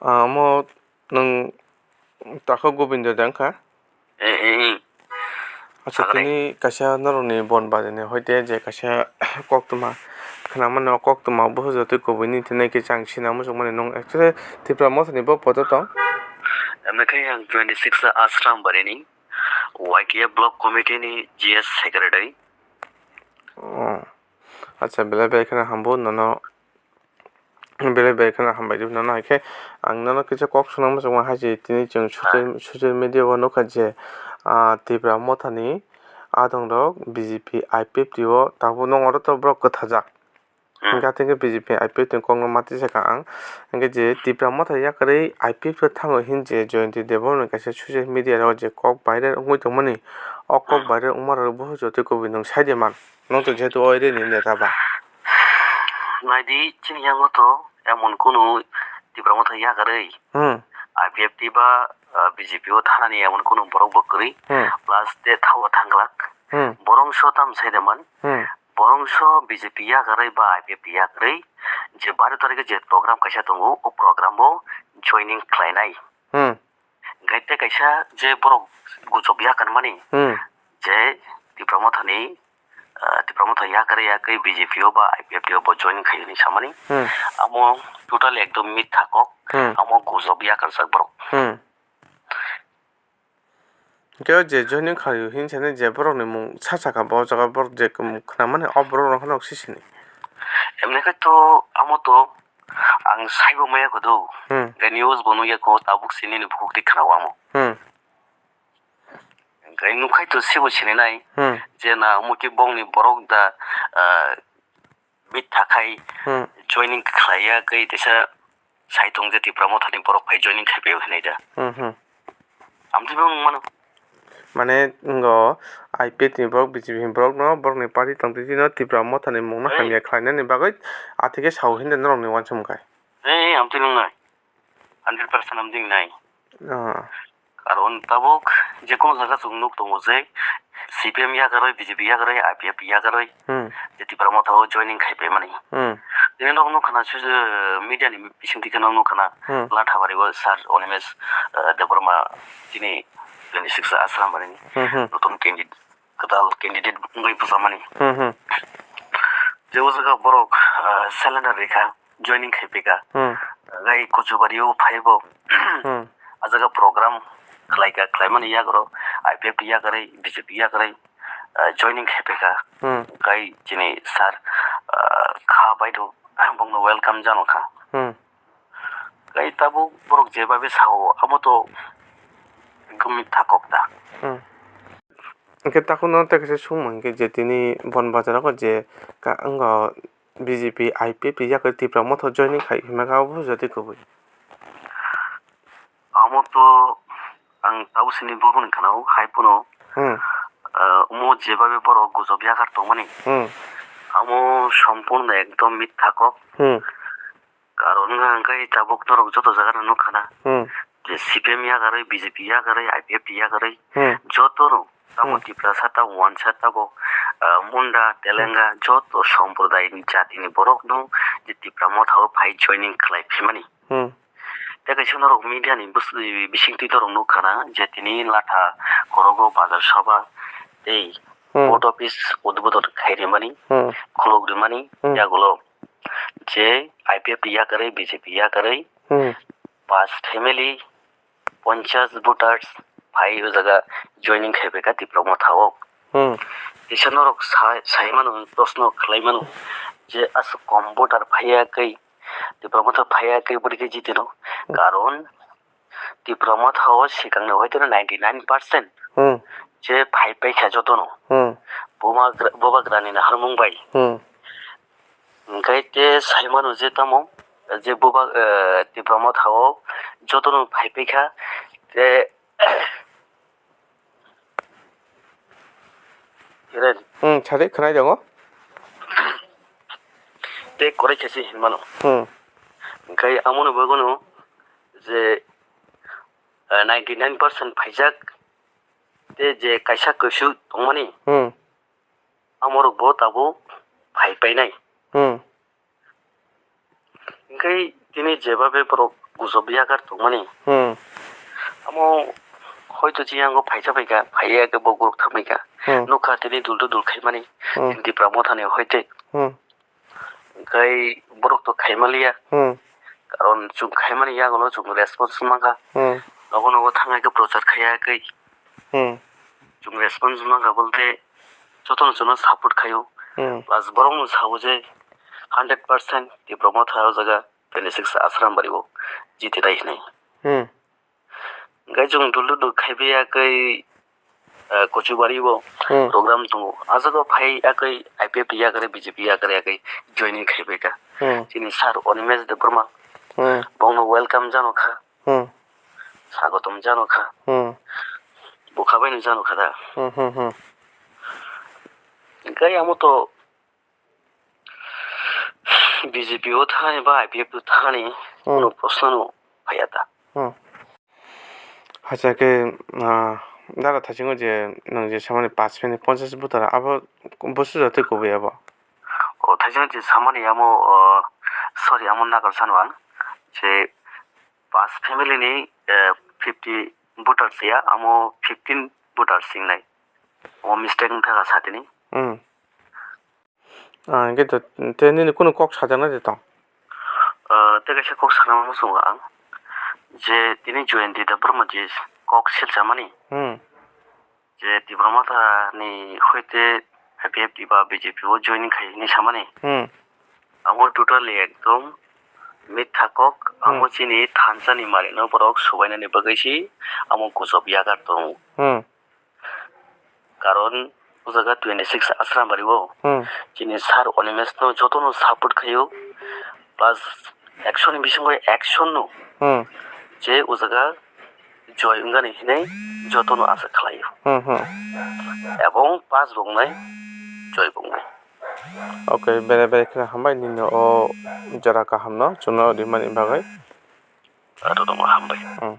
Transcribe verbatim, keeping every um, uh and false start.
Ah, omo nwng takhuk Gobindo de wngkha? Eh, eh, eh. Acha, tini kaisa norokni bon bajani hoite je kaisa koktwma khwnamano, koktwma buphajak twi kubui ni tini khe chang sina muchungmani nwng actually Tipra Mothani bo poto tong? Emne khe ang twenty six Ashram Barini, Y K A Block Committee ni G S Secretary. Oh. Acha, belai belai kheno hambo nono. Belai belai kheno hambai di phano, no hai khe ang nono kisa kok swnam muchungma hai se, tini chwng social, social media o nukha je, ah, Tipra Mothani adongrok B J P I P F T o tabuk nung oro to borok kwthajak. Hmm. Hingkhe atwng khe B J P I P F T ni kokno mati sakha ang. Hingkhe je Tipra Motha yakarwi I P F T o thango hin je Jayanti Debbarma ni kaisa social media o je kok viral wngwi tongmani, o kok viral wngma rok buphajak twi kubui nwng sai de man. Nwng to jehetu o area ni neta ba. Naidi, chini yango to emon kunu Tipra Motha yakarwi, hmm, I P F T ba, ah, B J P o thanani emon kunu borok bo kwrwi, hmm, plus te thago thangglak. Hmm. Borok so tam sai de man. Hmm. Borok so B J P yakarwi ba I P F T yakarwi je baro tarikhe je program kaisa tongo, o program o joining khlainai. Hmm. Hingkhe tei kaisa je borok guchuk yakarmani, hmm, je Tipra Mothani, ah, Tipra Motha yakarwi yakarwi B J P o ba I P F T o bo join khai hwnwi samani. Hmm. Amo totally ekdom mitha kok, hmm, amo guchuk yakarjak borok. Hmm. Hingkhe o je joining khlaio hinsani je borokni mung sa sakha, bo jaga borok je khwnamani o borok rok haino sisini. Emne khe to amo to ang saibo maya kodo. Hmm. Hingkhe news bo nukya ko, tabuk sini ni bukhuk twi khwnao amo. Hmm. Hingkhe nukhai to sibo sininai, hmm, je na omo khe bongni borok da, ah, mitha khai, hmm, joining khlaiya khe teisa sai tong je Tipra Mothani borok phai joining khai phaio hinwi da. Hmm, hmm. Amtwi bo nung mano. Mane ngo I P F T ni borok, B J P ni borok no, borok ni party tong twi no Tipra Mothani mung no, ei, hamya khlainani bagwi athikhe sao hinwi norok ni uansukmung khai. Ei, amtwi nung nai. Hundred percent amtwi nai. Ah. Karon tabuk je kono jaga chwng nuk tongo je C P M yakarwi, B J P yakarwi, I P F T yakarwi, hmm, je Tipra Motha o joining khai phaimani. Hmm. Tini nok nuk khna media ni bising twi kheno nuk khna, hmm, Lathabari o Sir Animesh, eh, Debbarma tini twenty six Ashram Barini, hmm, hmm, notun candidate, kwtal candidate wngwi bwchamani. Hmm, hmm. Je o jaga borok, ah, cylinder rikha, joining khai phaikha. Hmm. Gai Kochubari o phaibo. Hmm. A jaga program khlaikha, khlaimani yagrok, I P F T yakarwi, B J P yakarwi, ah, joining khai phaikha. Hmm. Gai chini sir, ah, kha baidok, bongno welcome janokha. Hmm. Gai tabuk borok jebabe sao, amo to ekdom mitha kok da. Hmm. Hingke takhuk no tei kaisa songmung hingke je tini bon bazar o je ka-, wngkha B J P I P F T yakari Tipra Motha joining khai hima kha obo jati kubui. Amo to ang tabuk sini bo hwn khna o hai phano, hmm, ah, omo jebabe borok gujok yakar tongmani. Hmm. Amo sompurno ekdom mitha kok. Hmm. Karon wngkha hwnkhe tabuk norok joto jaga no nukha na. Hmm. Je C P M yakarwi, B J P yakarwi, I P F T yakarwi, hmm, joto no tamo, hmm, Tiprasa tamo wansa tamo, ah, Munda, Telenga, hmm, joto somprodai ni jati ni borok no je Tipra Motha o phai joining khlai phimani. Hmm. Tei kaisa norok media ni bwswi bisingtwi norok nukha na je tini Latha Korogo Bazar Sabha tei, hmm, post office udbodon khai rimani, hmm, khuluk rimani, hmm, yagulo je I P F T yakarwi, B J P yakarwi, hmm, pas family, ponchas voters phai o jaga joining khai phaikha Tipra Motha o. Hmm. Kisa norok sa-, sai mano, proshno khlai mano je aswk kom voter phaiya khe, Tipra Motha phaiya khe bwrwi khe jitino. Hmm. Karon Tipra Motha o swkangni hoiteno ninety nine percent, hmm, je phai paikha jotono. Hmm. Bubagra-, Bubagrani naharmung bai. Hmm. Hingkhe te sai mano je tamo, je buba-, eh, Tipra Motha o jotono phai paikha, te Hmm, sadi khwnai tongo. Tei kwrwi khe se hinmano. Hmm. Hwnkhe amoni bagwino je, eh, ninety nine percent phaijak, tei je kaisa kusu tongmani, hmm, amorokbo tabuk phai painai. Hmm. Hwnkhe tini jebabe borok gujob yakar tongmani, Hmm. amo hoito chiyang o phaisa phaikha, phaiya khe bo guruk thangbaikha. Hmm. Nukha tini dul to dul khaimani, Hmm. tini Tipra Motha ni hoite. Hmm. Hwnkhe borok to khaimaliya. Hmm. Karon chwng khaimani yagulo chwng response mankha. Hmm. Nogo nogo thangwi khe prochar khaiya khe. Hmm. Chwng response mankha bolte jotono chwngno support khaio. Hmm. Plus borokno sao je hundred percent Tipra Motha o jaga twenty six Asrambari o jitinai hinwi. Hmm. Hwnkhe chwng dul dul khaibaiya khe, eh, Kochubari o Hmm. program tongo. A jaga phai yakhe I P F T yakhe B J P yakhe yakhe joining khaibaikha. Hmm. Chini sir Animesh Debbarma Hmm. bongno welcome jano kha. Hmm. Swagotom jano kha. Hmm. Bukha baino jano kha da. Hmm, hmm, hmm. Hwnkhe amo to B J P o thani ba I P F o thani Hmm. kuno proshno no phaiya da. Hmm. Hacha khe, ah, dara thaisingo je nwng je samani pash phaini ponchash voter abo busu jatwi kubui abo. O thaisingo je samani amo, o, sorry, amo nagar sano ang je pash family ni, eh, fifty voters ya, amo fifteen voters singnai. O mistake wngkha satini. Hmm. Ah, hwnkhe to, tei nini kunu kok sajaknai de tong? Ah, tei kaisa kok sana muchungo ang. Je tini Jayanta Debbarma je kok silchamani. Hmm. Je Tipra Motha ni hoite I P F T ba B J P o joining khai hinwi samani. Hmm. Amo totally ekdom mitha kok. Amo Hmm. chini thansa ni malik no borok subainani bagwi si amo gujob yakar tongo. Hmm. Karon o jaga twenty six Asrambari o Hmm. chini sir Animesh no jotono support khaio, plus action ni bisingo action no Hmm. je o jaga joy wngani hinwi jotono asa khlaio. Hmm, hmm. Ebong pass bo wngnai, joy bo wngnai. Okay, bere bere kheno hambai nini o jora kaham no chwngno rimani bagwi. Jotono hambai. Hmm.